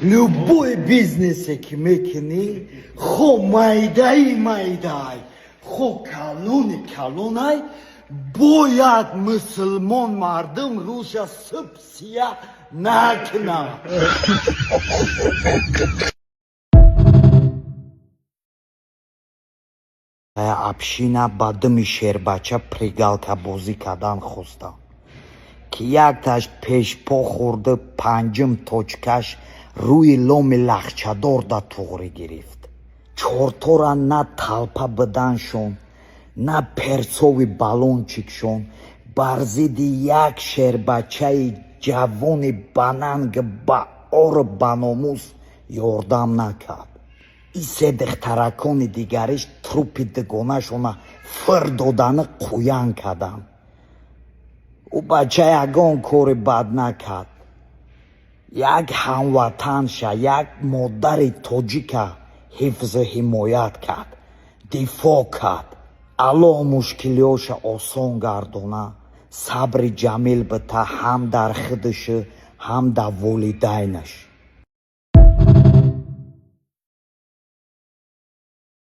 Любой бизнесе ки мекунӣ, хо майдаи майдай, хо калони калонай, бояд мусулмон мардум рӯза суб сия накунад. Община ба думи шербача прыгалкабозӣ кардан хостанд, ки якташ пешпо хӯрду панҷум точкаш рӯи ломи лахчадор да туғрӣ гирифт. Чортора на талпа биданшон, на перцовый баллончикшон бар зидди як шербачаи ҷавони бананг баору баномус ёрдам накард. И се духтаракони дигариш трупи дугонашона фир додани қӯян карданд. Ӯ бача ягон кори бад накард, як ҳамватанша, як модари тоҷика ҳифзу ҳимоят кард, дифоъ кард. Аллоҳ мушкилиҳоша осон гардона, сабри ҷамил бита ҳам дар худушу, ҳам дар волидайнаш.